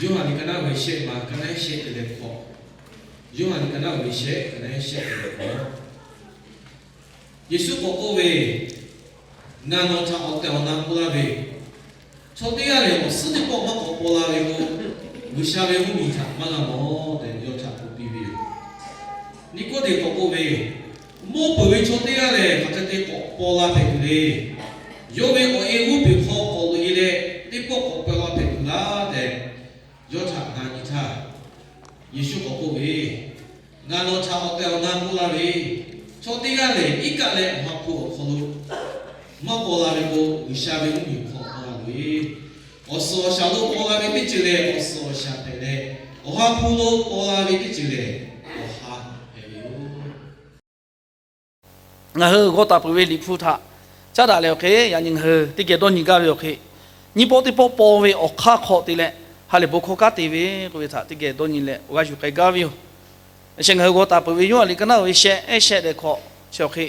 Yoˇhanˬ liꞈ ka naˆ ve shehˆ ma, ka naˆ shehˆ te leh hkawꞈ. Yoˇhanˬ liꞈ ka naˆ ve shehˆ, ka naˆ shehˆ te leh hkawꞈ. Yeˍsuˆ k'awꞈ k'oˆ ve, Ngaˬ nawˬ htaꞈ awˬ tehˬ awˬ na k'oˆ laˇ ve, chaw teˇ g'aˇ lehˬ awˬ suhˉ teˇ pawˆ maˇ k'awꞈ paw la ve k'o, G'uiˬsha ve mvuhˇmiˬ htaꞈ maˇ g'a mawˬ tehꞈ yawˇ htaꞈ k'oˆ piˇ ve yoˬ. Niˆkawˇdeˍ k'awꞈ k'oˆ ve, Mawˇ peuˬ ve chaw teˇ g'aˇ lehˬ hk'aˬ hk'e te k'awꞈ paw la hpehꞈ tuˬ le. Yawˇ ve awˬ e g'uˇ peˬ hk'aw k'awꞈ loꞈ e leh teˇ pawˆ k'awꞈ paw la hpehꞈ tuˬ laˇ tehꞈ yawˇ htaꞈ na nyi htaˇ, Yeˍsuˆ k'awꞈ k'oˆ ve, Ngaˬ nawˬ htaꞈ awˬ tehˬ awˬ na k'oˆ laˇ ve, chaw teˇ g'aˇ lehˬ iˉ kaˆ leh awˬ ha hpu awˬ hk'aw lo maˇ paw la ve k'o, G'uiˬsha ve mvuhˇmiˬ hk'aw paw la ve, awˬ suhˍ awˬ shaˍ lo paw la ve teˇ ceuˬ lehˬ awˬ suhˍ awˬ shaˍ hpehꞈ leh, awˬ ha hpu lo paw la ve teˇ ceuˬ lehˬ awˬ ha hpehꞈ ve yoˬ. Ngaˬ hui g'aw taˍ peuˬ ve Liꞈ hpu htaꞈ caˉ daꞈ leh awˬ hk'e, yaꞈ nyi ngaˬ hui teˇ geh dawˇ nyi gaˇ ve awˬ hk'e, nyiˇ pawˆ teˇ pawˆ paw ve awˬ hk'aˇ hk'aw te leh ha lehˬ bon hkawˇ kanˉ te ve k'oˆ ve htaꞈ teˇ geh dawˇ nyi leh awˬ g'aˇ yuˬ k'ai gaˇ ve yoˬ. Yaꞈ sheh ngaˬ hui g'aw taˍ peuˬ ve Yoˇhanˬ liꞈ ka naˆ ve shehˆ, ehˉ shehˆ deh hkawꞈ chi awˬ hk'e,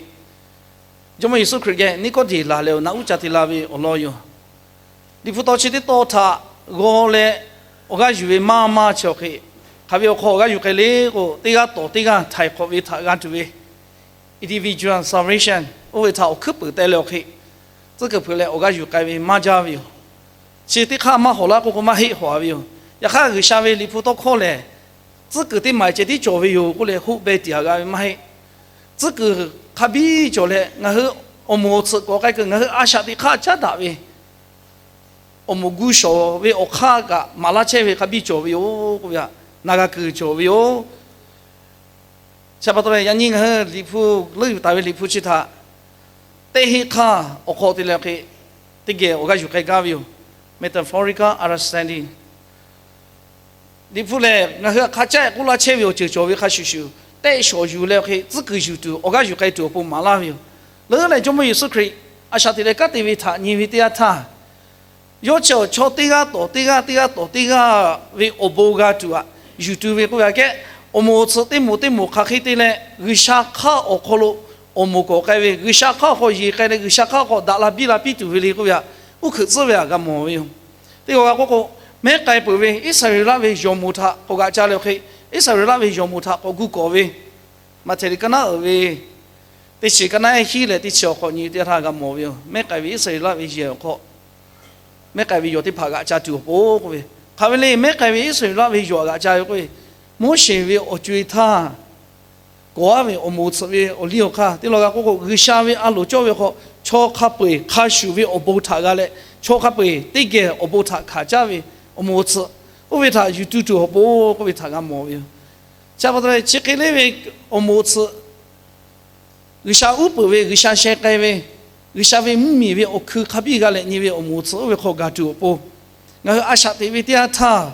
Jawˇmawˇ Yeˍsuˆ Hkriꞈ geh Niˆkawˇdeˍ laˬ leh awˬ na uˉ ca te la ve awˬ lawn yoˬ. Liꞈ hpu taw chi teˇ taw htaꞈ g'aw leh awˬ g'aˇ yuˬ ve maˇ maˇ chi awˬ hk'e, hk'aˬ ve awˬ hk'aw awˬ g'aˇ yuˬ k'ai le k'o, teˇ g'aˇ tawˍ teˇ g'aˇ htaiˍ hk'awꞈ ve htaꞈ g'a tuˬ ve individual salvation oˇ ve htaꞈ awˬ hkuiˉ peuˍ teh leh awˬ hk'e, tcuhˉ kuiˬ hpeuꞈ leh awˬ g'aˇ yuˬ k'ai ve maˇ jaˇ ve yoˬ. Chi teˇ hk'aˇ maˇ hawˍ laˇ k'oˆ k'o maˇ heˆ hawˍ ve yoˬ. Yaꞈ hk'aˇ G'uiˬsha ve Liꞈ hpu tawˇ hkawˇ lehˬ, tcuhˉ kuiˬ teˇ maˬ ceh tiˉ cawˬ ve yoˬ k'oˆ leh hoˆ beh tiꞈ a g'a ve maˇ heˆ. Tcuhˉ kuiˬ hk'a biˇ cawˬ leh ngaˬ hui awˬ moˍ awˬ tsuhꞈ k'awꞈ k'ai kuiˬ, ngaˬ hui a shaꞈ teꞈ hk'aˇ caˉ daꞈ ve awˬ moˍ gu shawˍ ve awˬ hk'aˇ kaꞈ maˍ laˇ chehˇ ve hk'a biˇ cawˬ ve yoˬ k'oˆ ve htaꞈ na g'a kuiˬ cawˬ ve yoˬ. Chi pa taw leh yaꞈ nyi ngaˬ hui Liꞈ hpu leuˆ yuˬ taˍ ve Liꞈ hpu chi htaꞈ teˇ heˆ hk'aˇ awˬ hk'aw te leh hk'e teˇ geh awˬ g'aˇ yuˬ k'ai gaˇ ve yoˬ. Metaphorical understanding. Liꞈ hpu lehˬ ngaˬ hui hk'a caˆ k'oˆ laˇ chehˇ ve awˬ ceuˬ cawˬ ve hk'a shuˍ shuˍ, tehˆ shawˍ yuˬ leh hk'e tcuhˉ kuiˬ yuˬ tuˬ awˬ g'aˇ yuˬ k'ai tuˬ awˬ pon maˍ laˇ ve yoˬ. Leuˉ leh Jawˇmawˇ Yeˍsuˆ Hkriꞈ a shaꞈ teꞈ leh kanˉ te ve htaꞈ nyi ve teˇ yanˇ htaˇ, yawˇ chi awˬ chaw teˇ g'aˇ tawˍ teˇ g'aˇ, teˇ g'aˇ tawˍ teˇ g'aˇ ve awˬ bon g'a tuˬ aꞈ yuˬ tuˬ ve k'oˆ ve aꞈ kehˉ, awˬ moˍ awˬ tsuhꞈ teˇ moˍ teˇ moˍ hk'aˬ hk'e te leh G'uiˬsha hk'aˇ awˬ hk'aw lo awˬ moˍ k'awꞈ k'ai ve, G'uiˬsha hk'aˇ awˬ hk'aw yeˬ k'ai leh G'uiˬsha hk'aˇ awˬ hk'aw daꞈ la biˇ la piˇ tuˬ ve le k'oˆ ve aꞈ, uˉ hkeuꞈ tcuhˉ ve aꞈ g'a mawˬ ve yoˬ. Teˇ g'aˇ g'a k'oˆ k'o, mehˉ k'ai peuˬ ve Iˉsaˍreˍlaˆ ve yawˬ moˍ htaꞈ k'awꞈ g'aꞈ ca leh hk'e, Iˉsaˍreˍlaˆ ve yawˬ moˍ htaꞈ k'awꞈ gu kawˍ ve, Maꞈhtehˍ liꞈ ka naˆ uiˍ ve teˇ chi ka naˆ hiˉ leh teˇ chi awˬ hk'awꞈ nyi teˇ htaˇ g'a mawˬ ve yoˬ. Mehˉ k'ai ve Iˉsaˍreˍlaˆ ve yehˬ awˬ hk'aw mehˉ k'ai ve yawˬ teˇ hpaˍ g'aꞈ ca tuˬ awˬ pon k'oˆ ve, hk'aˬ ve le mehˉ k'ai ve Iˉsaˍreˍlaˆ ve yawˬ g'aꞈ ca ve k'oˆ ve, Moˉseˍ ve awˬ co-e htaˇ kawˍ aˉ ve awˬ moˍ tsuhꞈ ve awˬ liˇ awˬ hk'aˇ, teˇ law g'a k'oˆ k'o, G'uiˬsha ve a loˍ cawˇ ve hk'aw chaw hk'a peu-eˬ hk'a shuˍ ve awˬ bon htaꞈ g'a leh, chaw hk'a peu-eˬ teˇ geh awˬ bon htaꞈ hkanˍ caˇ ve awˬ moˍ tsuhꞈ oˇ ve htaꞈ yuˬ tu tuˬ awˬ pon k'oˆ ve htaꞈ g'a mawˬ ve yoˬ. Chi pa taw leh chi hk'e le ve awˬ moˍ tsuhꞈ G'uiˬsha uˉ peunˍ ve, G'uiˬsha sheh k'ai ve, G'uiˬsha ve mvuhˇmiˬ ve awˬ hkui hk'a biˇ g'a leh nyi ve awˬ moˍ tsuhꞈ oˇ ve hk'aw gaˬ tuˬ awˬ pon, ngaˬ hui a shaꞈ teꞈ ve teˇ yanˇ htaˇ,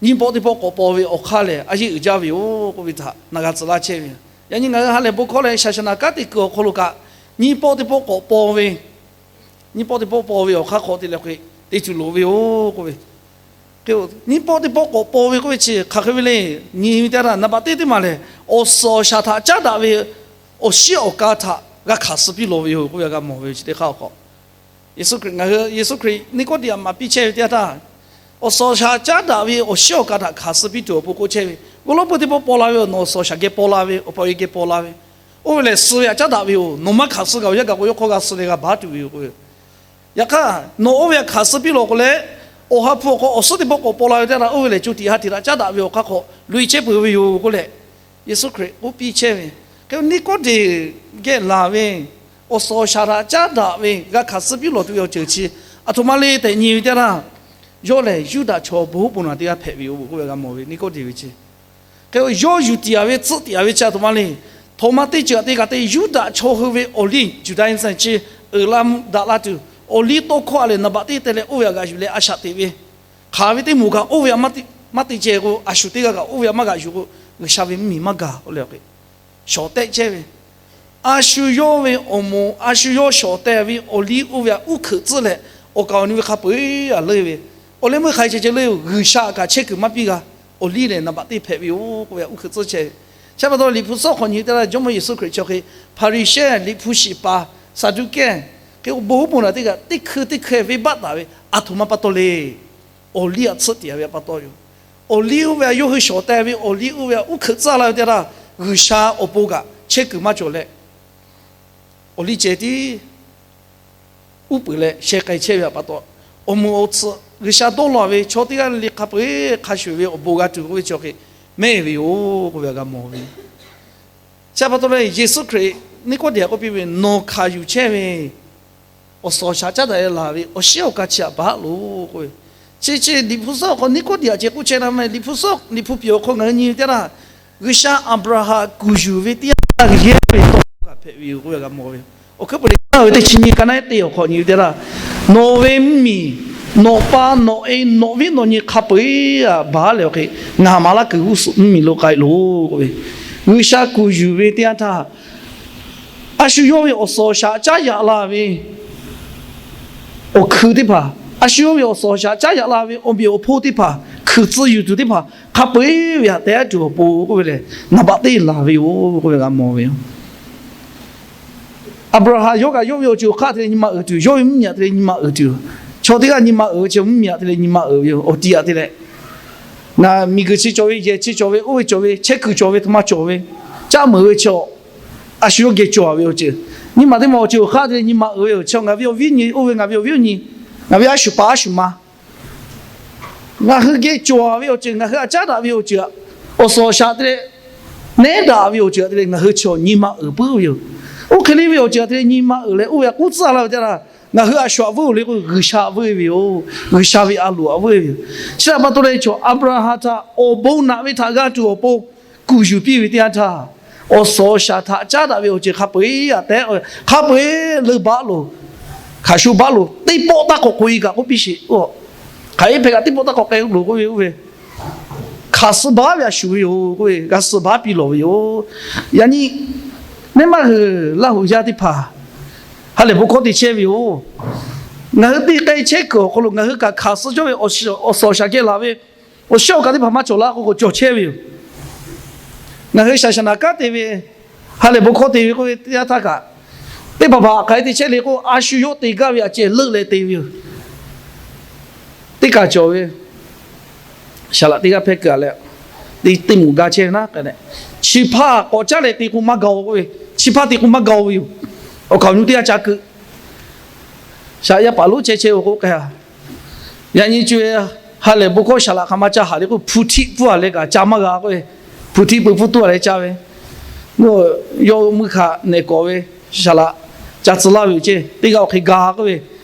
nyiˇ pawˆ teˇ pawˆ k'awꞈ paw ve awˬ hk'aˇ lehˬ a yeˇ uiˍ jaˇ ve yoˬ k'oˆ ve htaꞈ na g'a tcuh laˇ chehˇ ve. Yaꞈ nyi ngaˬ hui ha lehˬ bon hkawˇ leh shaˍ shaˍ naˍ kanˉ te kuiˬ awˬ hk'aw lo kaꞈ, nyiˇ pawˆ teˇ pawˆ k'awꞈ paw ve, nyiˇ pawˆ teˇ pawˆ paw ve awˬ hk'aˇ hk'aw te leh hk'e te tuˬ loˍ ve yoˬ k'oˆ ve. Nyiˇ pawˆ teˇ pawˆ k'awꞈ paw ve k'oˆ ve chi hk'aˬ hk'e ve le. Nyi ve teˇ yanˇ htaˇ naˍ baꞈ teˇ teˇ maˬ lehˬ, awˬ suhˍ awˬ shaˍ htaꞈ caˉ daꞈ ve awˬ shiˉ awˬ ka htaꞈ g'a hkanˍ suh piˇ lawˬ ve yoˬ k'oˆ ve g'a mawˬ ve yoˬ. Chi teˇ hk'aˇ awˬ hk'aw, Yeˍsuˆ Hkriꞈ ngaˬ hui, Yeˍsuˆ Hkriꞈ Niˆkawˇdeˍ aꞈ maˍ piˇ chehˇ ve teˇ yanˇ htaˇ, awˬ suhˍ awˬ shaˍ caˉ daꞈ ve awˬ shiˉ awˬ ka htaꞈ hkanˍ suh piˇ tuˬ awˬ pon k'oˆ chehˇ ve, g'aw lawˉ peuˇ teˇ pawˆ paw la ve awˬ nawˬ awˬ suhˍ awˬ shaˍ geh paw la ve, awˬ pa awˬ e geh paw la ve, oˇ ve lehˬ suh ve htaꞈ caˉ daꞈ ve yoˬ. Nawˬ maˇ hkanˍ suh kaꞈ awˬ yanˇ gaˬ k'o yawˇ hk'aw g'a suh leh g'a baˬ tuˬ ve yoˬ k'oˆ ve. Yaꞈ hk'aˇ nawˬ oˇ ve htaꞈ hkanˍ suh piˇ lawˬ k'o leh, awˬ ha hpu awˬ hk'aw awˬ suhˉ teˇ pawˆ k'awꞈ paw la ve teˇ yanˇ htaˇ, oˇ ve lehˬ co tiꞈ ha tiꞈ htaꞈ caˉ daꞈ ve awˬ hk'aˇ hk'aw loꞈ e chehˇ peuˬ ve yoˬ k'oˆ leh, Yeˍsuˆ Hkriꞈ k'oˆ piˇ chehˇ ve. Hk'e Niˆkawˇdeˍ geh laˬ ve awˬ suhˍ awˬ shaˍ htaꞈ caˉ daꞈ ve g'a hkanˍ suh piˇ lawˬ tuˬ ve awˬ ceuˬ chi aˬ htoꞈ ma le tehꞈ nyi ve teˇ yanˇ htaˇ, yawˇ lehˬ Yuˇdaꞈ chaw bon uˉ peunˍ naˬ teˇ g'aˇ hpehꞈ ve yoˬ k'oˆ ve g'a mawˬ ve Niˆkawˇdeˍ ve chi. Hk'e yawˇ yuˬ tiꞈ a ve tcuhˆ tiꞈ a ve chi aˬ htoꞈ ma le. Htoꞈ ma teˇ ceuˬ aꞈ te kaꞈ te Yuˇdaꞈ chaw hui ve awˬ liˇ Judaism chi uiˍ la mvuh daꞈ la tuˬ, awˬ liˇ tawˇ hkawˇ a lehˬ naˍ baꞈ teˇ te leh oˇ ve htaꞈ g'aꞈ yuˬ leh a shaꞈ teꞈ ve, hk'aˬ ve teˇ moˍ kaꞈ oˇ ve htaꞈ maˇ te ceh k'o, a shu teˇ g'aˇ kaꞈ oˇ ve htaꞈ maˇ g'aꞈ yuˬ k'o, G'uiˬsha ve mvuhˇmiˬ maˇ gaˬ k'oˆ leh awˬ hk'e shawˍ tehˆ chehˇ ve. A shu yawˇ ve awˬ moˍ, a shu yawˇ shawˍ tehˆ ve awˬ liˇ oˇ ve htaꞈ uˉ hkeuꞈ tcuhˉ leh, awˬ kaˍ awˬ nu ve hk'a peu-eˬ a leuˇ ve, awˬ leh meuˇ hk'aˬ hk'e ceh ceh leuˇ, G'uiˬsha kaꞈ chehˇ kuiˬ maˇ piˇ g'a, awˬ liˇ lehˬ naˍ baꞈ teˇ hpehꞈ ve yoˬ k'oˆ ve htaꞈ uˉ hkeuꞈ tcuhˉ chehˇ ve. Chi pa taw Liꞈ hpu suhˉ hk'awꞈ nyi teˇ yanˇ Jawˇmawˇ Yeˍsuˆ Hkriꞈ chi hk'e Hpaˍriˍsehˇ, Liꞈ hpu shiˍ paˍ, Saˍduˆkehˇ, hk'e bon uˉ peunˍ naˬ teˇ g'aˇ teˇ hkui teˇ hkui venˇbaˆ taˍ ve aˬ htoꞈ ma pa taw le. awˬ liˇ aꞈ tsuhˆ tiꞈ ve pa taw yoˬ. Awˬ liˇ oˇ ve aꞈ yawˇ hui shawˍ teh ve awˬ liˇ oˇ ve aꞈ uˉ hkeuꞈ tcuhˉ laˇ ve teˇ yanˇ htaˇ, G'uiˬsha awˬ pon kaꞈ chehˇ kuiˬ maˇ cawˬ leh, awˬ liˇ ceh tiˉ uˉ peunˍ leh sheh k'ai chehˇ ve pa taw, awˬ moˍ awˬ tsuhꞈ G'uiˬsha dawˇ law ve chaw teˇ g'aˇ le le hk'a peu-eˬ hk'a shuˍ ve awˬ bon g'a tuˬ k'oˆ ve chi hk'e mehˆ ve yoˬ k'oˆ ve g'a mawˬ ve. Chi pa taw leh Yeˍsuˆ Hkriꞈ Niˆkawˇdiˍaꞈ k'oˆ piˇ ve, Nawˬ hkanˍ yuˬ chehˇ ve awˬ suhˍ awˬ shaꞈ caˉ daꞈ leh laˬ ve awˬ shiˉ awˬ ka chi htaꞈ baˬ loˬ k'oˆ ve. Chi chi Liꞈ hpu suhˉ awˬ hk'aw Niˆkawˇdiˍaꞈ ceh k'oˆ chehˇ na meh, Liꞈ hpu suhˉ Liꞈ hpu piˍ awˬ hk'aw ngaˬ hui nyi ve teˇ yanˇ htaˇ, G'uiˬsha Aˍbraˍhanˍ kuˬ yuˬ ve teˇ yanˇ htaˇ yehˇ ve tawˇ hkawˇ kaꞈ hpehꞈ ve yoˬ k'oˆ ve g'a mawˬ ve. Awˬ hkuiˉ puiˍ le, ngaˬ hui teˇ chi nyi ka naˉ te awˬ hk'aw nyi ve teˇ yanˇ htaˇ, Nawˬ ve mvuhˇmiˬ, nawˬ pa nawˬ e nawˬ viˉ nawˬ nyi hk'a peu-eˬ baˬ leh awˬ hk'e, ngaˬ maˍ laˇ kuiˬ g'uˇ suhˍ mvuhˇmiˬ lo k'ai loˬ k'oˆ ve. G'uiˬsha kuˬ yuˬ ve teˇ yanˇ htaˇ, a shu yawˇ ve awˬ suhˍ awˬ shaꞈ caˉ yaꞈ la ve awˬ hkui teˇ hpaˍ, a shu yawˇ ve awˬ suhˍ awˬ shaꞈ caˉ yaꞈ la ve awˬ meꞈ awˬ hponˇ teˇ hpaˍ, hkui tcuh yuˬ tuˬ teˇ hpaˍ hk'a peu-eˬ ve htaꞈ teh tuˬ awˬ pon k'oˆ ve lehˬ, naˍ baꞈ teˇ laˬ ve yoˬ k'oˆ ve g'a mawˬ ve yoˬ. Aˍbraˍhanˍ yawˇ kaꞈ yawˇ ve awˬ ceuˬ awˬ hk'aˇ te leh nyi ma uiˍ tuˬ, yawˇ ve mvuhˇmiˬ htaꞈ te leh nyi ma uiˍ tuˬ yoˬ. Chaw teˇ g'aˇ nyi ma uiˍ ve chi mvuhˇmiˬ htaꞈ te leh nyi ma uiˍ ve yoˬ. Awˬ ti htaꞈ te leh, ngaˬ miˬguiˬ chi cawˬ ve, yehˬ chi cawˬ ve, oˇ ve cawˬ ve, chehˇ kuiˬ cawˬ ve, htoꞈ ma cawˬ ve, caˉ meuˍ ve chi, a shu yawˇ geh cawˬ ve awˬ ceuˬ, nyi ma teˇ ma awˬ ceuˬ awˬ hk'aˇ te leh nyi ma uiˍ ve yoˬ. Chi ngaˬ ve awˬ viˉ nyi, oˇ ve ngaˬ ve awˬ viˉ awˬ nyi, ngaˬ ve a shu paˍ a shu ma ngaˬ hui geh cawˬ ve awˬ ceuˬ, ngaˬ hui htaꞈ caˉ daꞈ ve awˬ ceuˬ, awˬ suhˍ awˬ shaꞈ te leh nehˉ daꞈ ve awˬ ceuˬ htaꞈ te leh ngaˬ hui chi nyi ma uiˍ puiˉ ve yoˬ. Oˇ hk'e le ve awˬ ceuˬ htaꞈ te leh nyi ma uiˍ leh oˇ ve htaꞈ k'oˆ tcuhˉ laˇ ve teˇ yanˇ htaˇ, ngaˬ hui a shu htaꞈ vuiˇ-oˬ le k'o, G'uiˬsha htaꞈ vuiˇ ve yoˬ. G'uiˬsha ve a loˍ htaꞈ vuiˇ ve yoˬ. Chi htaꞈ pa taw leh chaw Aˍbraˍhanˍ htaꞈ awˬ bon naꞈ ve htaꞈ g'a tuˬ awˬ pon kuˬ yuˬ piˇ ve teˇ yanˇ htaˇ, awˬ suhˍ awˬ shaꞈ htaꞈ caˉ daꞈ ve awˬ ceuˬ hk'a peu-eˬ htaꞈ tehˉ, hk'a peu-eˬ leuˇ baˆ loˬ, hk'a shu baˆ loˬ, teˇ pawˆ taˇ k'awꞈ k'oꞈ-e kaꞈ k'oˆ piˇ sheˍ. Hk'aˬ hk'e hpehꞈ kaꞈ teˇ pawˆ taˇ k'awꞈ k'ai loˬ k'oˆ ve, oˇ ve hkanˍ suh baˉ ve a shu ve yoˬ k'oˆ ve, g'a suh baˉ piˇ lawˬ ve yoˬ. Yaꞈ nyi, neˇ maˇ hui Laˇ huˍ yaˇ teˇ hpaˍ ha lehˬ bon hkawˇ te chehˇ ve yoˬ. Ngaˬ hui te k'ai chehˇ kuiˬ awˬ hk'aw lo ngaˬ hui kaꞈ hkanˍ suh cawˇ ve awˬ suhˍ awˬ shaꞈ geh laˬ ve awˬ shiˉ awˬ ka teˇ hpaˍ maˇ cawˬ laˇ k'o k'o cawˬ chehˇ ve yoˬ. Ngaˬ hui shaˍ shaˍ naˍ kanˉ te ve, ha lehˬ bon hkawˇ te ve k'oˆ ve teˇ yanˇ htaˇ kaꞈ, teˇ hpaˍ hpaˍ hk'aˬ hk'e te chehˇ le k'o, a shu yawˇ te gaˇ ve htaꞈ ceh leuˆ leh te ve yoˬ. Teˇ kaˬ cawˬ ve, saˍ laꞈ teˇ g'aˇ hpehˇ keu-a leh, teˇ moˍ ga chehˇ ve naˉ k'ai leh, chi hpaˇ k'awꞈ caˉ leh te k'o maˇ ga-o k'oˆ ve, chi hpaˇ te k'o maˇ ga-o ve yoˬ. Awˬ hkaoˍ nyu teˇ g'aˇ ca keu, shaˍ yaˇ paˍ lonˉ chehˇ chehˇ-oˬ k'oˆ k'ai-a. Yaꞈ nyi co-e, ha lehˬ bon hkawˇ saˍ laꞈ hk'aˬ ma ca haꞈ le k'o, hpu htiˆ pfuhˇ-a leh kaꞈ ca maˇ g'a k'oˆ ve, hpu htiˆ peu pfuhˇ tuˉ-a leh ca ve, yawˇ mui hk'aꞈ nehˬ kawꞈ ve, saˍ laꞈ ca tcuh laˇ ve yoˬ ceˇ. Teˇ g'aˇ awˬ hk'e ga k'oˆ ve,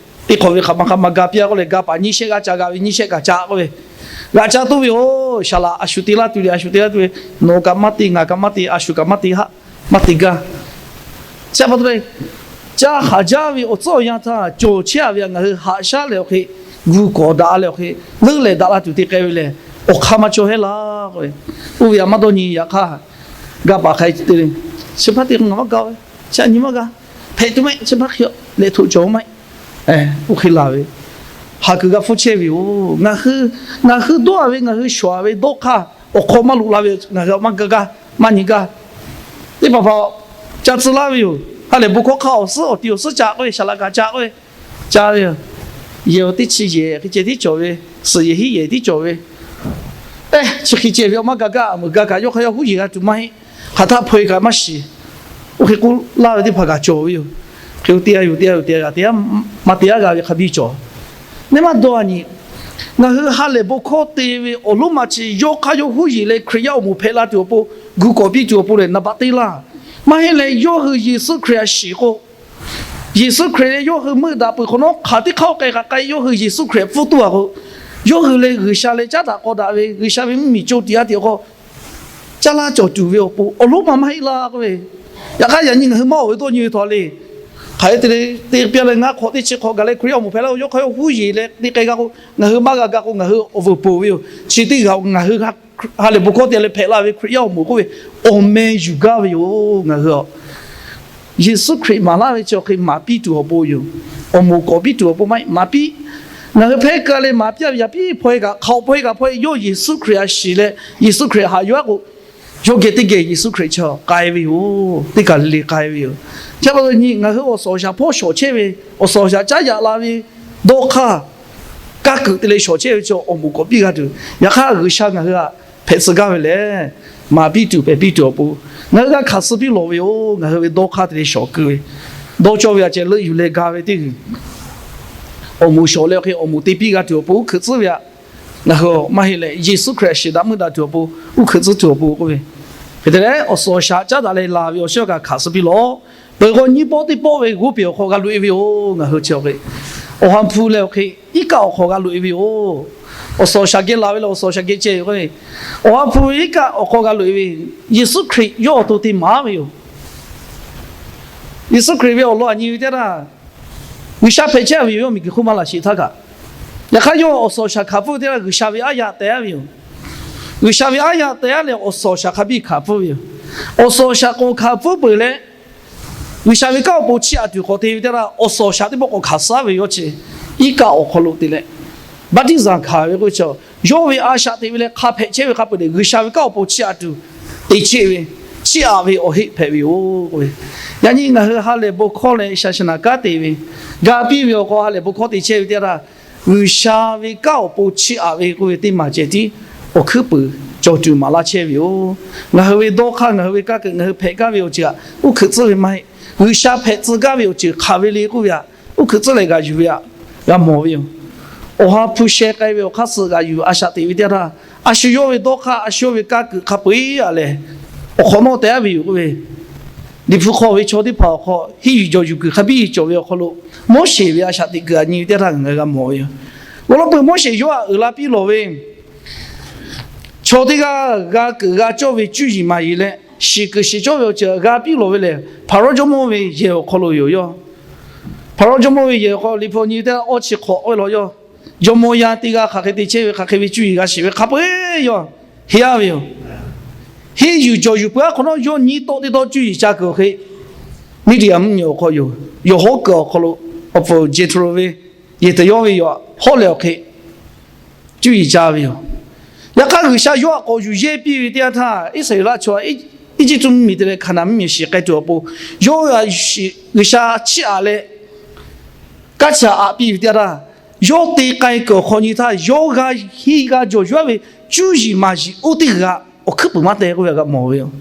teˇ hk'awꞈ ve hk'aˬ ma hk'aˬ ma ga piˇ-a k'oˆ leh, ga paˍ nyiˇ shehˆ g'aˇ ca g'a ve, nyiˇ shehˆ kaꞈ ca k'oˆ ve, g'a ca toˇ ve yoˬ. Saˍ laꞈ a shu te laˇ tuˬ le, a shu te laˇ tuˬ ve, nawˬ kaꞈ maˇ te, ngaˬ kaꞈ maˇ te, a shu kaꞈ maˇ te haˆ, maˇ te gaˇ. Chi pa taw leh, ca haˍ jaˇ ve awˬ tcuhˉ awˬ yanˇ htaˇ cawˬ chehˇ-a ve htaꞈ ngaˬ hui haꞈ shaˉ leh awˬ hk'e, gu kawˍ daꞈ leh awˬ hk'e, leuˉ leh daꞈ la tuˬ te k'ai ve lehˬ, awˬ hk'aˇ maˇ cawˬ heˆ laˇ k'oˆ ve, oˇ ve htaꞈ maˇ dawˇ nyi. Yaꞈ hk'aˇ, ga paˍ hk'aˬ hk'e te le, chi hpaˇ te k'o ngaˬ maˇ ga ve, chi htaꞈ nyi maˇ g'a, hpehꞈ tuˬ maˇ heˆ, chi hpaˇ hk'e leh htoꞈ cawˬ maˇ heˆ. Oˇ hk'e laˬ ve, haˍ kuiˬ g'a hpfuhˇ chehˇ ve yoˬ. Ngaˬ hui dawˇ-a ve, ngaˬ hui shawˍ-a ve dawˇ hk'aˇ awˬ hk'aw maˇ loꞈ la ve, ngaˬ hui maˇ ga gaˇ, maˇ nyi gaˇ. Teˇ hpaˍ hpaˍ ca tcuh laˇ ve yoˬ. Ha lehˬ bon hkawˇ hk'aˇ awˬ suhˉ awˬ ti awˬ suhˉ ca k'oˆ ve, saˍ laꞈ kaꞈ ca k'oˆ ve, ca ve yoˬ. Yehˬ awˬ teˇ chi yehˬ hk'e ceh tiˉ cawˬ ve, suhˍ yehˬ hiˉ yehˬ tiˉ cawˬ ve, ehˉ chi hk'e ceh ve awˬ maˇ ga gaˇ, a meuˍ ga kaꞈ yawˇ hk'aˇ yawˇ huˉ yeˬ g'a tuˬ maˇ heˆ. Hk'aˬ htaˆ hpaw-e kaꞈ maˇ shiˍ. Oˇ hk'e k'oˆ laˇ ve teˇ hpaˍ kaꞈ cawˬ ve yoˬ. Hk'e te-a yoˬ, te-a yoˬ, te-a g'a te-a, maˇ te-a g'a ve hk'a biˇ cawˬ. Neˇ maˇ dawˇ-a nyi, ngaˬ hui ha lehˬ bon hkawˇ te ve awˬ lonˉ ma chi yawˇ hk'aˇ yawˇ huˉ yeˬ leh Hkriꞈ yaˇ awˬ moˍ hpehꞈ la tuˬ awˬ pon gu kawˍ piˇ tuˬ awˬ pon lehˬ, naˍ baꞈ teˇ laˇ. Maˇ heˆ leh, yawˇ hui Yeˍsuˆ Hkriꞈ htaꞈ shiˍ k'o, Yeˍsuˆ Hkriꞈ leh yawˇ hui meuˆ daꞈ peuˬ hk'awꞈ nawˉ hk'aˬ teˇ hk'aˇ k'ai k'ai yawˇ hui Yeˍsuˆ Hkriꞈ hpfuhˇ tuˬ-a k'o, yawˇ hui leh G'uiˬsha leh caˉ daꞈ k'aw daꞈ ve G'uiˬsha ve mvuhˇmiˬ co tiꞈ-a tiꞈ k'o, caˇ laˇ cawˬ tuˬ ve awˬ pon awˬ lonˉ ma maˇ heˆ laˇ k'oˆ ve. Yaꞈ hk'aˇ yaꞈ nyi ngaˬ hui maˇ awˬ ve dawˇ nyi ve htaꞈ le, hk'aˬ hk'e te le, te piˇ leh ngaˇ hk'awꞈ teˇ chi hk'awꞈ gaˬ leh Hkriꞈ yaˇ awˬ moˍ hpehꞈ la k'o, yawˇ hk'aˇ yawˇ huˉ yeˬ leh te k'ai g'a k'o, ngaˬ hui maˇ g'a ga k'o, ngaˬ hui awˬ vuiˬ poˬ ve yoˬ. Chi teˇ g'aˇ ngaˬ hui ha lehˬ bon hkawˇ te leh hpehꞈ la ve Hkriꞈ yaˇ awˬ moˍ k'oˆ ve, awˬ meh yuˬ gaˇ ve yoˬ. Ngaˬ hui Yeˍsuˆ Hkriꞈ maˍ laˇ ve chi awˬ hk'e maˍ piˇ tuˬ awˬ pon yoˬ. Awˬ moˍ kawˍ piˇ tuˬ awˬ pon maˇ heˆ, maˍ piˇ. Ngaˬ hui hpehˇ keu leh maˍ piˇ-a ve yaꞈ piˇ hpaw-e kaꞈ, hk'aoꞈ hpaw-e kaꞈ hpaw-e, yawˇ Yeˍsuˆ Hkriꞈ htaꞈ shiˍ leh Yeˍsuˆ Hkriꞈ haꞈ yuˬ-a k'o, yawˇ geh teˇ geh Yeˍsuˆ Hkriꞈ chi k'ai ve yoˬ. Teˇ kaˬ le le k'ai ve yoˬ. Chi pa taw nyi ngaˬ hui awˬ suhˍ awˬ shaˍ hpawˇ shawˍ chehˇ ve, awˬ suhˍ awˬ shaˍ caˉ yaꞈ la ve dawˇ hk'aˇ, kaˇ kuiˬ te leh shawˍ chehˇ ve chi awˬ moˍ k'awꞈ piˇ g'a tuˬ, yaꞈ hk'aˇ G'uiˬsha ngaˬ hui htaꞈ hpehꞈ tcuh gaˇ ve lehˬ, maˍ piˇ tuˬ hpehꞈ piˇ tuˬ awˬ pon, ngaˬ hui g'a hkanˍ suh piˇ lawˬ ve yoˬ. Ngaˬ hui ve dawˇ hk'aˇ te leh shawˍ keu ve, dawˇ cawˇ ve a ceh leuˆ yuˬ leh ga ve teˇ g'uiˬ, awˬ moˍ shawˍ leh awˬ hk'e awˬ moˍ te piˇ g'a tuˬ awˬ pon uˉ hkeuꞈ tcuhˉ ve htaꞈ ngaˬ hui maˇ heˆ leh, Yeˍsuˆ Hkriꞈ shiˍ daꞈ meuˇ daꞈ tuˬ awˬ pon uˉ hkeuꞈ tcuhˉ tuˬ awˬ pon k'oˆ ve, hk'e te leh awˬ suhˍ awˬ shaˍ caˉ daꞈ leh laˬ ve awˬ shiˉ awˬ kaꞈ hkanˍ suh piˇ lawˬ. Peuˬ k'o nyiˇ pawˆ teˇ pawˆ ve g'oˇ peˬ awˬ hk'aw g'a loꞈ e ve yoˬ. Ngaˬ hui chi awˬ hk'e, awˬ ha hpu leh awˬ hk'e iˉ kaˆ awˬ hk'aw g'a loꞈ e ve yoˬ. Awˬ suhˍ awˬ shaˍ geh laˬ ve leh awˬ suhˍ awˬ shaˍ geh ceh ve k'o, awˬ ha hpu iˉ kaˆ awˬ hk'aw g'a loꞈ e ve, Yeˍsuˆ Hkriꞈ yawˇ awˬ to te maˍ ve yoˬ. Yeˍsuˆ Hkriꞈ ve awˬ lawn aꞈ nyi ve teˇ htaˇ, G'uiˬsha hpehꞈ chehˇ ve yoˬ, yawˇ miˬguiˬ hk'oˆ maˇ laꞈ sheˍ htaˇ kaꞈ. Yaꞈ hk'aˇ yawˇ awˬ suhˍ awˬ shaˍ hkanˍ pfuhˇ ve teˇ htaˇ G'uiˬsha ve aˉ yaꞈ teh aˉ ve yoˬ. G'uiˬsha ve aˉ yaꞈ teh aˉ leh awˬ suhˍ awˬ shaˍ hk'a biˇ hkanˍ pfuhˇ ve yoˬ. Awˬ suhˍ awˬ shaˍ k'awꞈ hkanˍ pfuhˇ peuˬ leh, G'uiˬsha ve kanˉ awˬ pon chiˇ aꞈ tuˬ k'awꞈ te ve teˇ htaˇ, awˬ suhˍ awˬ shaˍ teˇ pawˆ k'awꞈ hkanˍ suh ve yoˬ. Chi iˉ kaˆ awˬ hk'aw lo te leh, baˆtiˆsaˬ hkanˍ ve k'oˆ ve chi, yawˇ ve a shaꞈ teꞈ ve leh hk'a hpehꞈ chehˇ ve hk'a peu-eˬ leh G'uiˬsha ve kanˉ awˬ pon chiˇ aꞈ tuˬ te chehˇ ve, chiˇ aꞈ ve awˬ heˆ hpehꞈ ve yoˬ k'oˆ ve. Yaꞈ nyi ngaˬ hui ha lehˬ bon hkawˇ leh shaˍ shaˍ naˍ kanˉ te ve, ga piˇ ve awˬ hk'aw ha lehˬ bon hkawˇ te chehˇ ve teˇ htaˇ, G'uiˬsha ve kanˉ awˬ pon chiˇ aꞈ ve k'oˆ ve teˇ maˬ ceh tiˉ awˬ hkuiˉ puiˍ cawˬ tuˬ maˍ laˇ chehˇ ve yoˬ. Ngaˬ hui ve dawˇ hk'aˇ, ngaˬ hui ve kaˇ kuiˬ, ngaˬ hui hpehꞈ gaˇ ve awˬ ceuˬ htaꞈ uˉ hkeuꞈ tcuhˉ ve maˇ heˆ. G'uiˬsha hpehꞈ tcuh gaˇ ve awˬ ceuˬ hk'aˬ ve le k'oˆ ve htaꞈ uˉ hkeuꞈ tcuhˉ leh g'a yuˬ ve htaꞈ g'a mawˬ ve yoˬ. Awˬ ha hpu sheh k'ai ve awˬ hk'aˇ suh g'a yuˬ a shaꞈ teꞈ ve teˇ htaˇ, a shu yawˇ ve dawˇ hk'aˇ, a shu yawˇ ve kaˇ kuiˬ hk'a peu-eˬ aꞈ lehˬ, awˬ hk'awꞈ nawˉ teh aˉ ve yoˬ k'oˆ ve, Liꞈ hpu hk'aw ve chaw teˇ hpaˍ awˬ hk'aw henˇ yuˬ jawˬ yuˬ kuiˬ hk'a biˇ cawˬ ve awˬ hk'aw lo, Moˉseˍ ve a shaꞈ teꞈ kuiˬ aꞈ nyi ve teˇ htaˇ ngaˬ hui g'a mawˬ ve yoˬ. Awˬ lawn peuˬ Moˉseˍ yawˇ htaꞈ uiˍ la piˇ lawˬ ve, chaw teˇ g'aˇ g'a kuiˬ g'a cawˇ ve cuˇ yiˍ maˍ yiˍ leh shiˍ kuiˬ shiˍ cawˇ ve awˬ ceuˬ g'a piˇ lawˬ ve lehˬ, Hpaˍrawˇ jawˇmawˇ ve yehˬ awˬ hk'aw lo yoˬ. Yawˇ Hpaˍrawˇ jawˇmawˇ ve yehˬ awˬ hk'aw Liꞈ hpu nyi ve teˇ g'aˇ awˇ chi hk'awꞈ k'oˆ ve law yawˇ, jawˇmawˇ yaˇ teˇ g'aˇ hk'aˬ hk'e te chehˇ ve, hk'aˬ hk'e ve cuˇ yiˍ g'a shiˍ ve hk'a peu-eˬ yawˇ henˇ aˉ ve yoˬ. Henˇ yuˬ jawˬ yuˬ peuˬ aˉ hk'awꞈ nawˉ yawˇ nyiˇ tawˆ teˇ tawˆ cuˇ yiˍ ca kuiˬ awˬ hk'e, Miˇdiˍaˍ mvuhˇmiˬ awˬ hk'aw yoˬ. Yawˬ hawˉ kuiˬ awˬ hk'aw lo awˬ pfuhˍ Jehˍtroˍ ve yehˬ teꞈ yawˇ ve yawˇ hawˉ leh awˬ hk'e cuˇ yiˍ ca ve yoˬ. Yaꞈ hk'aˇ G'uiˬsha yawˇ htaꞈ k'awꞈ yuˬ yehˇ piˇ ve teˇ yanˇ htaˇ, Iˉsaˍreˍlaˆ chaw Eˇjiˇtuꞈ mvuhˇmiˬ te leh Hkaˍnanˍ mvuhˇmiˬ shiˍ k'ai tuˬ awˬ pon, yawˇ G'uiˬsha chiˇ aꞈ leh kaˉ caꞈ aꞈ piˇ ve teˇ yanˇ htaˇ, yawˇ te k'ai kuiˬ awˬ hk'aw nyi htaˇ, yawˇ g'a henˇ g'a jawˬ yuˬ aˉ ve cuˇ yiˍ maˍ yiˍ oˇ teˇ g'aˇ awˬ hkuiˉ puiˍ maˇ teh k'oˆ ve htaꞈ g'a mawˬ ve yoˬ.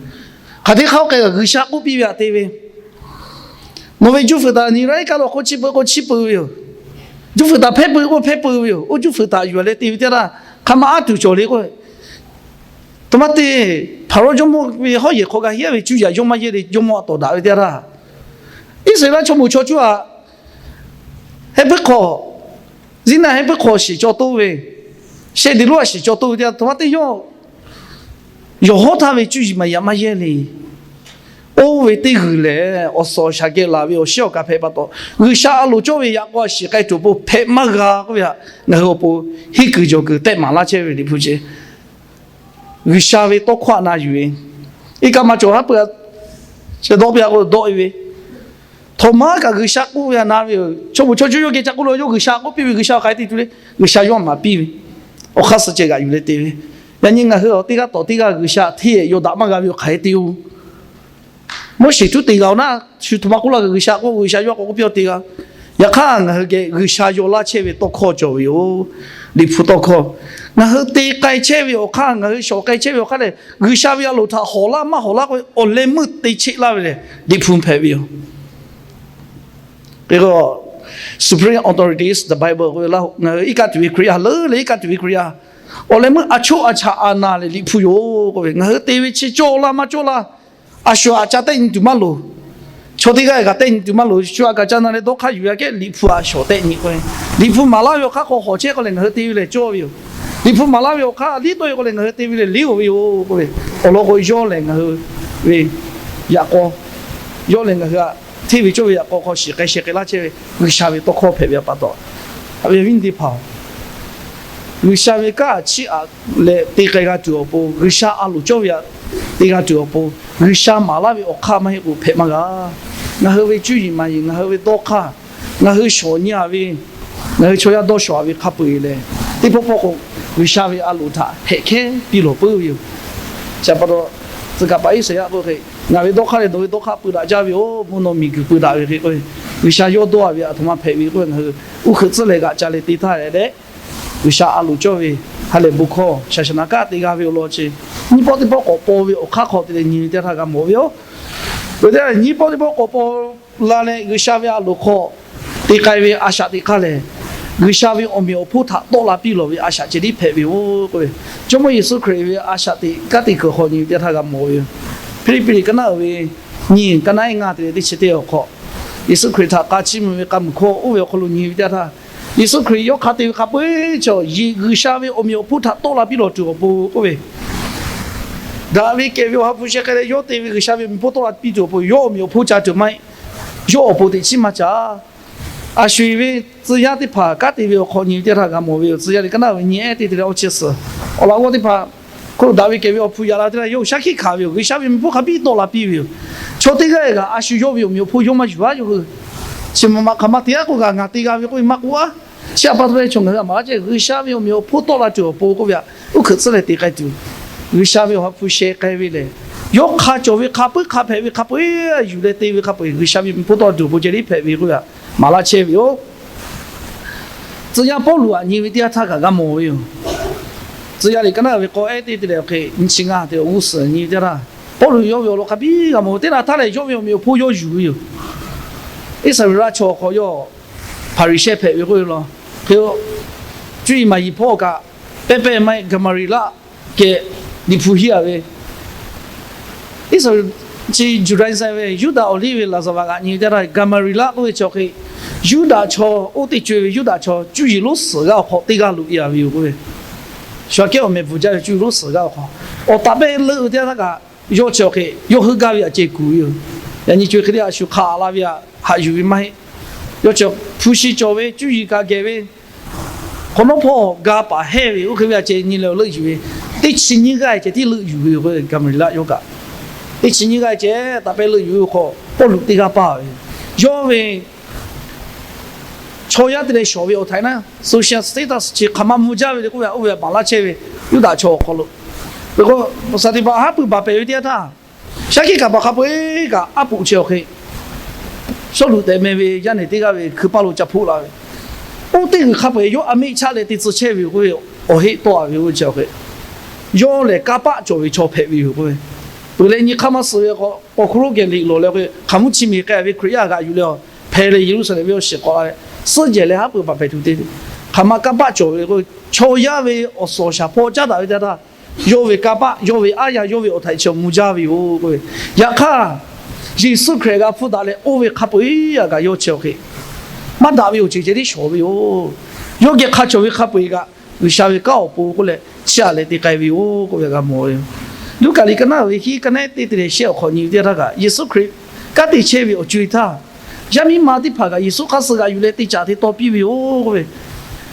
Hk'aˬ hk'e hk'a k'ai G'uiˬsha k'oˆ piˇ ve htaꞈ te ve, nawˬ ve juˇ fuiˍ htaꞈ nyi la iˉ kaˆ lo k'o chiˇ peu k'o chiˇ peu ve yoˬ. Juˇ fuiˍ htaꞈ hpehˇ peu k'o hpehˇ peu ve yoˬ. Oˇ juˇ fuiˍ htaꞈ yuˬ leh te ve teˇ yanˇ htaˇ, hk'a ma aˉ tuˬ cawˬ le k'o, Htoꞈ ma te, Hpaˍrawˇ jawˇmawˇ ve hawˉ yehˬ hk'aw g'a henˇ aˉ ve cuˇ yiˍ yawˇ maˇ yehˇ le, jawˇmawˇ htaꞈ tawˍ daꞈ ve teˇ yanˇ htaˇ, Iˉsaˍreˍlaˆ chaw moˍ chaw cuˇ aꞈ, Hehˉ puiˉ hk'aw, Ziˉnaˆ hehˉ puiˉ hk'aw shiˍ cawˇ toˇ ve, sheh deˍ lonˉ a shiˍ cawˇ toˇ ve teˇ yanˇ, htoꞈ ma te yawˇ yawˬ hawˉ htaˇ ve cuˇ yiˍ maˍ yiˍ maˇ yehˇ le. Oˇ ve teˇ g'uiˬ lehˬ, awˬ suhˍ awˬ shaˍ geh laˬ ve awˬ shiˉ awˬ kaꞈ hpehꞈ pa taw, G'uiˬsha a loˍ cawˇ ve yaꞈ k'aw a shiˍ k'ai tuˬ awˬ pon hpehꞈ maˇ g'a k'oˆ ve htaꞈ ngaˬ hui awˬ pon henˇ kuiˬ jawˬ kuiˬ tehˆ maˍ laˇ chehˇ ve Liꞈ hpu ceh. G'uiˬsha ve tawˇ hkawˇ htaꞈ na yuˬ ve, iˉ kaˆ maˇ cawˬ haˉ pui a, chi dawˆ piˇ a k'o dawˆ e ve, Htoꞈ ma kaꞈ G'uiˬsha k'oˆ ve htaꞈ na ve yoˬ. Chaw moˍ chaw cuˇ yawˇ geh ca k'oˆ lo, yawˇ G'uiˬsha k'oˆ piˇ ve, G'uiˬsha hk'aˬ hk'e te tuˬ le, G'uiˬsha yawˇ maˍ piˇ ve, awˬ hk'aˇ suh ceh g'aꞈ yuˬ leh te ve. Yaꞈ nyi ngaˬ hui teˇ g'aˇ tawˍ teˇ g'aˇ G'uiˬsha hteˇ yawˇ daꞈ maˇ g'a ve yoˬ, hk'aˬ hk'e te yoˬ. Moˉseˍ tuˉ te g'a-oˬ naˉ, shu htoꞈ ma k'oˆ laˇ, G'uiˬsha k'oˆ, G'uiˬsha yawˇ k'awꞈ k'oˆ piˇ-oˆ te g'a. Yaꞈ hk'aˇ ngaˬ hui geh G'uiˬsha yaw laˇ chehˇ ve tawˇ hkawˇ cawˬ ve yoˬ. Liꞈ hpu tawˇ hkawˇ, ngaˬ hui te k'ai chehˇ ve awˬ hk'aˇ, ngaˬ hui shawˍ k'ai chehˇ ve awˬ hk'aˇ lehˬ, G'uiˬsha ve a loˍ htaꞈ hawˍ laˇ maˇ hawˍ laˇ k'oˆ ve awˬ leh meuˇ te cheˆ laˇ ve lehˬ, Liꞈ hpu hpehꞈ ve yoˬ. Supreme authority is the Bible k'oˆ ve laˇ, ngaˬ hui iˉ kaˆ tuˬ ve Hkriꞈ yaˇ, leuˉ leh iˉ kaˆ tuˬ ve Hkriꞈ yaˇ, awˬ leh meuˇ a choˆ a chaꞈ a na lehˬ Liꞈ hpu yoˬ k'oˆ ve, ngaˬ hui te ve chi cawˇ laˇ maˇ cawˇ laˇ, a shu aꞈ ca tehˆ nyi tuˬ maˇ loˍ. Chaw teˇ g'aˇ kaꞈ tehˆ nyi tuˬ maˇ loˍ. Shu aꞈ kaꞈ ca na leh dawˇ hk'aˇ yuˬ ve aꞈ kehˉ Liꞈ hpu aꞈ shawˍ tehˆ nyi k'o, Liꞈ hpu maˍ laˇ ve awˬ hk'aˇ k'awꞈ hawˍ chehˇ k'o lehˬ, ngaˬ hui te ve lehˬ cawˇ ve yoˬ. Liꞈ hpu maˍ laˇ ve awˬ hk'aˇ liˇ tawˆ e k'o lehˬ, ngaˬ hui te ve lehˬ liˇ-oˬ ve yoˬ k'oˆ ve, awˬ lawn k'o yawˇ lehˬ ngaˬ hui ve yaꞈ k'aw, yawˇ lehˬ ngaˬ hui aꞈ hteˇ ve cawˇ ve yaꞈ k'aw hk'aw shiˍ k'ai sheh k'ai laˇ chehˇ ve G'uiˬsha ve tawˇ hkawˇ hpehꞈ ve pa taw, a ve viˉ nyi teˇ hpaˍ-oˬ, G'uiˬsha ve kanˉ aꞈ chiˇ aꞈ leh te k'ai g'a tuˬ awˬ pon, G'uiˬsha a loˍ cawˇ ve aꞈ te g'a tuˬ awˬ pon, G'uiˬsha maˍ laˇ ve awˬ hk'aˇ maˇ heˆ k'o hpehꞈ maˇ g'a. Ngaˬ hui ve cuˇ yiˍ maˍ yiˍ, ngaˬ hui ve dawˇ hk'aˇ, ngaˬ hui shawˍ nyi-a ve, ngaˬ hui chaw yaˇ dawˇ shawˍ-a ve hk'a peu-eˬ lehˬ, teˇ pawˆ pawˆ k'o G'uiˬsha ve a loˍ htaꞈ hpehꞈ hkehˉ piˇ lawˬ puiˉ ve yoˬ. Chi pa taw, tcuh kaˍ paˍ Iˉsaˍyaˆ k'oˆ hk'e, ngaˬ ve dawˇ hk'aˇ leh nawˬ ve dawˇ hk'aˇ peu daꞈ jaˇ ve yoˬ. Mvuhˇ naw miˬguiˬ peu daꞈ ve hk'e k'o, G'uiˬsha yawˇ dawˇ-a ve aꞈ htoꞈ ma hpehꞈ ve k'oˆ ve, ngaˬ hui uˉ hkeuꞈ tcuhˉ leh g'aꞈ ca leh te htaˇ leh, G'uiˬsha a loˍ cawˇ ve ha lehˬ bon hkawˇ shaˍshaˍnaˍ kanˉ te g'a ve awˬ lawn chi, nyiˇ pawˆ teˇ pawˆ k'awꞈ paw ve awˬ hk'aˇ hk'aw te leh nyi ve teˇ yanˇ htaˇ g'a mawˬ ve yoˬ. Ve teˇ yanˇ, nyiˇ pawˆ teˇ pawˆ k'awꞈ paw la leh G'uiˬsha ve a loˍ hk'aw te k'ai ve a shaꞈ teꞈ hk'aˇ lehˬ, G'uiˬsha ve awˬ meꞈ awˬ hponˇ htaꞈ tawˆ la piˇ lawˬ ve a shaꞈ ceh tiˉ hpehꞈ ve yoˬ k'oˆ ve, Jawˇmawˇ Yeˍsuˆ Hkriꞈ ve a shaꞈ teꞈ kanˉ te kuiˬ hk'aw nyi ve teˇ yanˇ htaˇ g'a mawˬ ve yoˬ. Hpiˇliˇpiˆ liꞈ ka naˆ uiˍ ve nyi, ka naˆ ehˉ ngaˇ te leh teˇ chi teˇ awˬ hk'aw, Yeˍsuˆ Hkriꞈ htaꞈ k'a chiˇ mvuh ve k'a muiˬ hkawˇ oˇ ve awˬ hk'aw lo nyi ve teˇ yanˇ htaˇ, Yeˍsuˆ Hkriꞈ yawˇ hk'a te ve hk'a peu-eˬ chaw G'uiˬsha ve awˬ meꞈ awˬ hponˇ htaꞈ tawˆ la piˇ lawˬ tuˬ awˬ pon k'oˆ ve, daꞈ ve kehˬ ve Awˬ ha hpu sheh k'ai leh yawˇ te ve G'uiˬsha ve awˬ meꞈ awˬ hponˇ tawˆ la piˇ tuˬ awˬ pon, yawˇ awˬ meꞈ awˬ hponˇ ca tuˬ maˇ heˆ. Yawˇ awˬ pon teꞈ chiˉ maˇ ca. A sho-eˬ ve tcuh yaˇ teˇ hpaˍ kanˉ te ve awˬ hk'aw nyi ve teˇ yanˇ htaˇ g'a mawˬ ve yoˬ. Tcuh yaˇ liꞈ ka naˆ ve nyi ehˉ teˇ te leh awˇ chi suhˍ, awˬ laꞈ g'awˇ teˇ hpaˍ hk'oˆ lo daꞈ ve kehˬ ve Awˬ ha hpu yaꞈ la ve teˇ yanˇ, yawˇ hui shaˉ hkiˆ hkanˍ ve yoˬ. G'uiˬsha ve awˬ meꞈ awˬ hponˇ hk'a biˇ tawˆ la piˇ ve yoˬ. Chaw teˇ g'aˇ g'aˇ a shu yawˇ ve awˬ meꞈ awˬ hponˇ yawˇ maˇ yuˬ-a. Yawˇ hui chi ma ma hk'aˬ ma te-a k'oˆ kaꞈ ngaˬ te g'a ve k'oˆ ve maˇ k'oˆ-a. Chi a pa taw leh chaw ngaˬ hui a maˍ laˇ chehˇ, G'uiˬsha ve awˬ meꞈ awˬ hponˇ tawˆ la tuˬ awˬ pon k'oˆ ve htaꞈ uˉ hkuiꞈ tcuhˉ leh te k'ai tuˬ, G'uiˬsha ve Awˬ ha hpu sheh k'ai ve lehˬ, yawˇ hk'a cawˬ ve hk'a puiˉ hk'a hpehꞈ ve hk'a peu-eˬ yuˬ leh te ve hk'a peu-eˬ G'uiˬsha ve awˬ meꞈ awˬ hponˇ tawˆ la tuˬ awˬ pon ceh tiˉ hpehꞈ ve k'oˆ ve htaꞈ maˍ laˇ chehˇ ve yoˬ. Tcuh yaˇ Pawˇluꞈ htaꞈ nyi ve teˇ yanˇ htaˇ kaꞈ g'a mawˬ ve yoˬ. Tcuh yaˇ liꞈ ka naˆ ve k'awˇ ehˉ teˇ te leh awˬ hk'e nyiˇ chi ngaˇ te awˬ g'uˇ suhˍ nyi ve teˇ yanˇ htaˇ, Pawˇluꞈ yawˇ ve awˬ lawn hk'a biˇ g'a mawˬ ve teˇ naꞈ htaˇ lehˬ, yawˇ ve awˬ meꞈ awˬ hponˇ yawˇ yuˬ ve yoˬ. Iˉsaˍreˍlaˆ chaw awˬ hk'aw yawˇ Hpaˍriˍsehˇ hpehꞈ ve k'oˆ ve law. Hk'e, cuˇ yiˍ maˍ yiˍ hpawˇ kaꞈ pehˇ pehˇ maˇ heˆ, Gaˍmaˍriˍlaˆ geh Liꞈ hpu hiˉ-a ve Iˉsaˍreˍlaˆ chi Juˍdaˍiˍsaˍ ve Yuˇdaꞈ awˬ liˇ ve laˍzaˍvaˍ g'aꞈ nyi ve teˇ yanˇ htaˇ, Gaˍmaˍriˍlaˆ k'oˆ ve chaw hk'e, Yuˇdaꞈ chaw oˇ teˇ co-e ve Yuˇdaꞈ chaw cuˇ yiˍ lonˉ suhˍ g'aˇ awˬ hk'aw teˇ g'aˇ loꞈ e-a ve yoˬ k'oˆ ve, shu aꞈ kehˉ awˬ mehˍ bvuhˬ jaˇ ve cuˇ yiˍ lonˉ suhˍ g'aˇ awˬ hk'aw, awˬ taꞈ pehˇ leuˆ ve teˇ yanˇ htaˇ kaꞈ, yawˇ chi awˬ hk'e yawˇ heuˆ gaˇ ve aꞈ ceh kuˬ ve yoˬ. Yaꞈ nyi co-e hk'e le a shu hk'a laˬ ve aꞈ haꞈ yuˬ ve maˇ heˆ. Yawˇ chi hpu shi cawˬ ve cuˇ yiˍ kaꞈ geh ve hk'awꞈ nawˉ hpawˇ ga paˍ hehˇ ve oˇ hk'e ve aꞈ ceh nyi leh awˬ leuˆ yuˬ ve, teˇ chi nyiˇ g'aˇ ceh tiˉ leuˆ yuˬ ve yoˬ. Gaˍmaˍriˍlaˆ yawˇ kaꞈ teˇ chi nyiˇ g'aˇ ceh taꞈ pehˇ leuˆ yuˬ ve awˬ hk'aw, Pawˇluꞈ teˇ g'aˇ paˇ ve, yawˇ ve chaw yaˇ te leh shawˍ ve awˬ htaiˍ naˉ social status chi hk'aˬ ma mvuh jaˇ ve le k'oˆ ve, oˇ ve maˍ laˇ chehˇ ve Yuˇdaꞈ chaw awˬ hk'aw lo, ve k'o, saˍ tiꞈ baꞈ haˉ pui baˬ pehˍ ve teˇ yanˇ htaˇ, shaˉ hkiˆ hkanˍ paˍ hk'a peu-eˬ kaꞈ aˉ poꞈ chi awˬ hk'e Sawˉluꞈ tehꞈ meh ve yaˇ nehˬ teˇ g'aˇ ve hkui paˇ lo ca hpoˆ la ve, oˇ teˇ g'uiˬ hk'a peu-eˬ yawˇ a meˆ chaˆ leh te tcuh chehˇ ve yoˬ k'oˆ ve, awˬ heˆ tawˆ-a ve oˇ chi awˬ hk'e, yawˇ lehˬ kanˇ paˆ cawˬ ve chaw hpehꞈ ve yoˬ k'oˆ ve, peuˬ leh nyi hk'aˇ maˇ suh ve k'o, paw hkuˇ lonˉ geh liꞈ lawˬ leh k'o, hk'aˬ mvuhˇ chi miˬ k'ai ve Hkriꞈ yaˇ g'aꞈ yuˬ leh a hpehꞈ leh Yeˍruˆsaˍlehnˍ ve awˬ shiˍ k'awꞈ la leh, suhˉ jehˬ leh haˉ pui baˬ pehˍ tuˬ te ve, hk'aˬ ma kanˇ paˆ cawˬ ve k'o, chaw yaˇ ve awˬ suhˍ awˬ shaˍ hpawˇ caˉ daꞈ ve teˇ yanˇ htaˇ, yawˇ ve kanˇ paˆ, yawˇ ve aˉ yanˇ, yawˇ ve awˬ htaiˍ chi awˬ mvuh jaˇ ve yoˬ k'oˆ ve. Yaꞈ hk'aˇ, Yeˍsuˆ Hkriꞈ g'a hpfuhˇ daꞈ leh oˇ ve hk'a peu-eˬ aꞈ kaꞈ yawˇ chi awˬ hk'e maˇ daꞈ ve awˬ ceuˬ ceh tiˉ shawˍ ve yoˬ. Yawˇ geh hk'a cawˬ ve hk'a peu-eˬ kaꞈ G'uiˬsha ve kanˉ awˬ pon k'oˆ leh chiˇ aꞈ leh te k'ai ve yoˬ k'oˆ ve g'a mawˬ ve yoˬ. Luˉkaꞈ liꞈ ka naˆ ve hiˉ ka naˆ ehˉ teˇ te leh shehˆ awˬ hk'awꞈ nyi ve teˇ yanˇ htaˇ kaꞈ, Yeˍsuˆ Hkriꞈ kanˉ te chehˇ ve awˬ co-e htaˇ, yaˇ miˇ ma teˇ hpaˍ kaꞈ Yeˍsuˆ hk'aˇ suh g'aꞈ yuˬ leh te caˍ te taw piˇ ve yoˬ k'oˆ ve,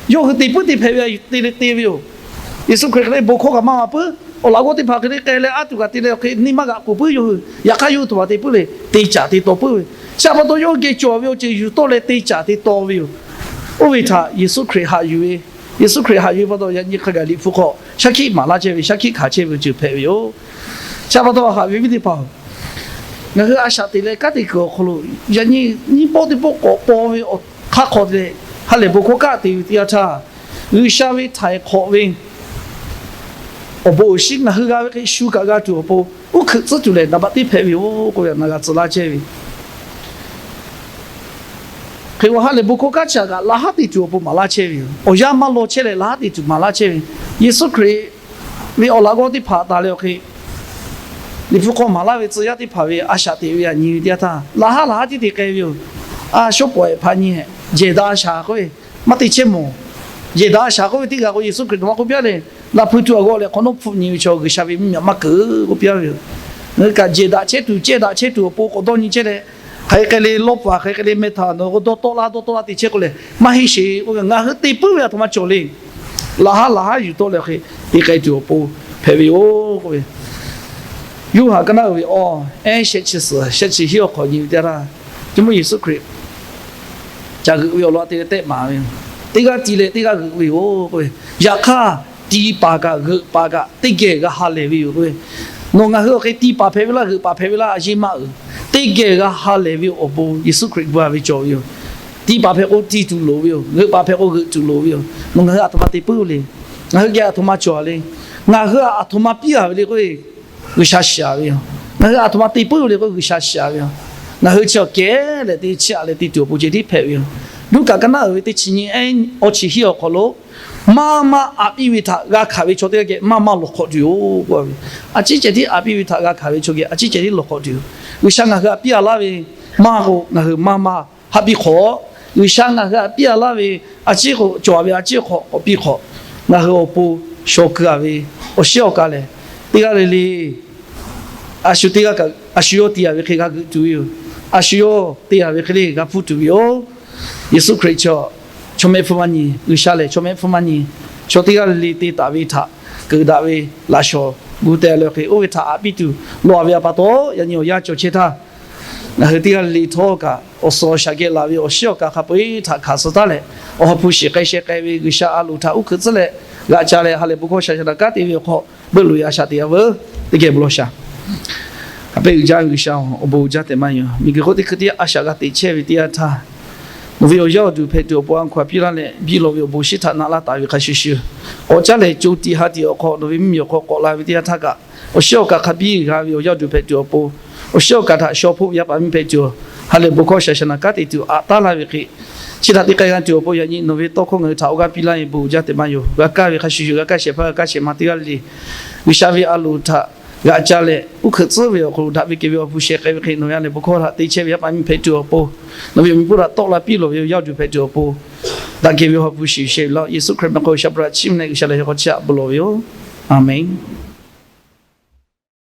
yawˇ hui te puiˉ te hpehꞈ ve te leh te ve yoˬ. Yeˍsuˆ Hkriꞈ hk'e le bon hkawˇ kaꞈ maˇ maˍ puiˉ, awˬ laꞈ g'awˇ teˇ hpaˍ hk'e le k'ai leh aˉ tuˬ kaꞈ te leh awˬ hk'e neˇ maˇ g'aꞈ k'oˍ puiˉ, yawˇ hui yaꞈ hk'aˇ yawˇ hui htoꞈ ma te puiˉ le te caˍ te taw puiˉ ve, chi pa taw yawˇ hui geh cawˬ ve awˬ ceuˬ yuˬ tawˆ leh te caˍ te taw ve yoˬ. Oˇ ve htaꞈ Yeˍsuˆ Hkriꞈ haꞈ yuˬ ve, Yeˍsuˆ Hkriꞈ haꞈ yuˬ ve pa taw yaꞈ nyi hk'a gaˬ Liꞈ hpu hk'aw shaˉ hkiˆ maˍ laˇ chehˇ ve, shaˉ hkiˆ hkanˍ chehˇ ve awˬ ceuˬ hpehꞈ ve yoˬ. Chi pa taw haꞈ ve viˉ teˇ hpaˍ-oˬ, ngaˬ hui a shaꞈ teꞈ leh kanˉ te kuiˬ awˬ hk'aw lo yaꞈ nyi nyiˇ pawˆ teˇ pawˆ k'awꞈ paw ve awˬ hk'aˇ hk'aw te leh ha lehˬ bon hkawˇ kanˉ te ve teˇ yanˇ htaˇ, G'uiˬsha ve htaiˍ hk'awꞈ ve awˬ bon awˬ shinˉ ngaˬ hui g'a ve hk'e shu kaꞈ g'a tuˬ awˬ pon uˉ hkuiꞈ tcuhˉ tuˬ lehˬ naˍ baꞈ teˇ hpehꞈ ve yoˬ k'oˆ ve htaꞈ na g'a tcuh laˇ chehˇ ve. Hk'e k'o ha lehˬ bon hkawˇ kanˉ chi aꞈ kaꞈ laꞈ haˉ te tuˬ awˬ pon maˍ laˇ chehˇ ve yoˬ. Awˬ yanˇ maˇ law chehˇ leh laꞈ haˉ te tuˬ maˍ laˇ chehˇ ve, Yeˍsuˆ Hkriꞈ ve awˬ laꞈ g'awˇ teˇ hpaˍ taˍ leh awˬ hk'e Liꞈ hpu hk'aw maˍ laˇ ve tcuh yaˇ teˇ hpaˍ ve a shaꞈ teꞈ ve aꞈ nyi ve teˇ yanˇ htaˇ, laꞈ haˉ laꞈ haˉ tiˉ te k'ai ve yoˬ. A shawˉ pawˍ ehˍ hpaꞈ nyi jehˬ daꞈ a shaˍ k'oˆ ve maˇ te chehˇ mawˬ. Jehˬ daꞈ a shaˍ k'oˆ ve teˇ g'aˇ k'o Yeˍsuˆ Hkriꞈ nawˬ maˇ k'oˆ piˇ-a le, laꞈ hpu tuˬ aꞈ g'awˆ leh hk'awꞈ nawˉ hpfuhˆ nyi ve chaw G'uiˬsha ve mvuhˇmiˬ maˇ keunˍ k'oˆ piˇ-a ve yoˬ. Ngaˬ hui kaꞈ jehˬ daꞈ chehˇ tuˬ, cehˇ daꞈ chehˇ tuˬ awˬ pon k'awꞈ dawˇ nyi chehˇ leh, hk'aˬ hk'e k'ai le lawˇ paˍ hk'aˬ hk'e le meh htaꞈ nawˬ k'o dawˇ tawˆ laˇ dawˇ tawˆ laˇ te chehˇ k'o lehˬ maˇ heˆ sheˍ k'oˆ ve, ngaˬ hui te puiˉ ve aˬ htoꞈ ma cawˬ le. Laꞈ haˉ laꞈ haˉ yuˬ tawˆ leh hk'e te k'ai tuˬ awˬ pon hpehꞈ ve yoˬ k'oˆ ve, Yoˇhanˬ ka naˆ uiˍ ve awˬ ehˉ shehˆ chi suhˍ shehˆ chi hiˉ awˬ hk'awꞈ nyi ve teˇ yanˇ htaˇ, Jawˇmawˇ Yeˍsuˆ Hkriꞈ ca g'euꞈ ve awˬ lawn te leh tehˆ maˍ ve yoˬ. Teˇ g'aˇ ti leh teˇ g'aˇ g'euꞈ ve yoˬ k'oˆ ve, yaꞈ hk'aˇ ti paˍ kaꞈ g'euꞈ paˍ kaꞈ teˇ geh g'a ha lehˬ ve yoˬ k'oˆ ve, nawˬ ngaˬ hui awˬ hk'e ti paˍ hpehꞈ ve laˇ g'euꞈ paˍ hpehꞈ ve laˇ a yeˇ maˇ uiˍ, teˇ geh g'a ha lehˬ ve awˬ pon Yeˍsuˆ Hkriꞈ gu a ve cawˬ ve yoˬ. Tiˇ paˍ hpehꞈ k'o tiˇ tuˬ loˍ ve yoˬ. G'euꞈ paˍ hpehꞈ k'o g'euꞈ tuˬ loˍ ve yoˬ. Nawˬ ngaˬ hui aˬ htoꞈ ma te puiˉ le. Ngaˬ hui geh aˬ htoꞈ ma cawˬ le. Ngaˬ hui aˬ htoꞈ ma piˇ a ve le k'oˆ ve, G'uiˬsha shiˍ a ve yoˬ. Ngaˬ hui aˬ htoꞈ ma te puiˉ ve le k'oˆ, G'uiˬsha shiˍ a ve yoˬ. Ngaˬ hui chi awˬ kehˉ lehˬ te chiˇ aꞈ leh te tuˬ awˬ pon ceh tiˉ hpehꞈ ve yoˬ. Luˉkaꞈ ka naˉ uiˍ ve teˇ chi nyiˇ ehˉ awˇ chi hiˉ awˬ hk'aw lo, maˇ maˇ aꞈ piˇ ve htaꞈ g'a hkanˍ ve chaw teˇ g'aˇ geh maˇ maˇ lawˬ hk'awꞈ tuˬ yoˬ k'oˆ ve. A ciˉ ceh tiˉ aꞈ piˇ ve htaꞈ g'a hkanˍ ve chaw geh a ciˉ ceh tiˉ lawˬ hk'awꞈ tuˬ yoˬ. G'uiˬsha ngaˬ hui aꞈ piˇ a laˇ ve maˇ k'o, ngaˬ hui maˇ maˇ haꞈ piˇ hk'awꞈ. G'uiˬsha ngaˬ hui aꞈ piˇ a laˇ ve a ciˉ k'o, cawˬ ve a ciˉ hk'awꞈ k'awꞈ piˇ hk'awꞈ. Ngaˬ hui awˬ pon shawˍ keu a ve awˬ shiˉ awˬ ka lehˬ, teˇ g'aˇ le le a shu teˇ g'aˇ kaꞈ a shu yawˇ te a ve hk'e g'a g'euꞈ tuˬ ve yoˬ. A shu yawˇ te a ve hk'e le g'a hpuˇ tuˬ ve yoˬ. Yeˍsuˆ Hkriꞈ chaw, chaw mehˆ hpfuhˇ maˇ nyi. G'uiˬsha lehˬ chaw mehˆ hpfuhˇ maˇ nyi. Chaw teˇ g'aˇ le le te taˍ ve htaꞈ keunˍ daꞈ ve laꞈ shawˍ gu teh leh hk'e oˇ ve htaꞈ aꞈ piˇ tuˬ lawˬ a ve a pa taw, yaꞈ nyi awˬ yanˇ cawˬ chehˇ htaˇ, ngaˬ hui teˇ g'aˇ le le htawˇ kaꞈ awˬ suhˍ awˬ shaˍ geh laˬ ve awˬ shiˉ awˬ ka hk'a peu-eˬ htaꞈ hkanˍ suh taˉ leh, awˬ ha hpu shiˍ k'ai sheh k'ai ve G'uiˬsha a loˍ htaꞈ uˉ hkeuꞈ tcuhˉ leh g'aꞈ ca leh ha lehˬ bon hkawˇ shaˍ shaˍ naˍ kanˉ te ve awˬ hk'aw beuꞈ loꞈ e a shaꞈ teꞈ yaˇ veuˬ teˇ geh bon lawˬ shaˍ. Hk'a peu-eˬ uiˍ jaˇ ve G'uiˬsha, awˬ bon uiˍ jaˇ tehꞈ maˇ yaw. Miˬguiˬ hk'oˆ teˇ hkui teˇ yanˇ a shaꞈ g'a teꞈ chehˇ ve teˇ yanˇ htaˇ, nawˬ ve awˬ yaˇ awˬ duˬ hpehꞈ tuˬ awˬ pon a hkaw a piˇ laˇ leh, biˇ lawˬ ve awˬ bon shinˉ htaꞈ naꞈ laˇ taˍ ve hk'a shuˍ shuˍ, k'awꞈ caˉ leh co tiꞈ ha tiꞈ awˬ hk'aw nawˬ ve mvuhˇmiˬ awˬ hk'aw k'awꞈ la ve teˇ yanˇ htaˇ kaꞈ, awˬ shiˉ awˬ ka hk'a biˇ g'a ve awˬ yaˇ awˬ duˬ hpehꞈ tuˬ awˬ pon, awˬ shiˉ awˬ ka htaꞈ shaw hpoˆ ve yaˇ paˍ miˇ hpehꞈ tuˬ, ha lehˬ bon hkawˇ shaˍ shaˍ naˍ kanˉ te tuˬ aꞈ taˉ laˇ ve hk'e, chi htaꞈ te k'ai g'a tuˬ awˬ pon yaꞈ nyi nawˬ ve tawˇ hkawˇ ngaˬ hui htaꞈ awˬ g'aˇ piˇ laˇ ve bon uiˍ jaˇ tehꞈ maˇ yaw. G'a kaˇ ve hk'a shuˍ shuˍ, g'a kaˇ shehˍ hpaˇ g'a kaˇ shehˍ ma teˇ g'aˇ le le G'uiˬsha ve a loˍ htaꞈ g'aꞈ ca leh uˉ hkeuꞈ tcuhˉ ve awˬ hk'aw lo daꞈ ve kehˬ ve awˬ ha hpu sheh k'ai ve hk'e, nawˬ ve a lehˬ bon hkawˇ htaꞈ te chehˇ ve yaˇ paˍ miˇ hpehꞈ tuˬ awˬ pon, nawˬ ve awˬ meh hpawˇ htaꞈ tawˆ la piˇ lawˬ ve awˬ yaˇ awˬ duˬ hpehꞈ tuˬ awˬ pon, daꞈ kehˬ ve awˬ ha hpu shiˍ sheh ve laˇ. Yeˍsuˆ Hkriꞈ meh hk'aw G'uiˬsha hpu htaꞈ chiˇ mvuh leh G'uiˬsha lehˬ hk'aw chiˇ aꞈ bon lawˬ ve yoˬ. A menˬ.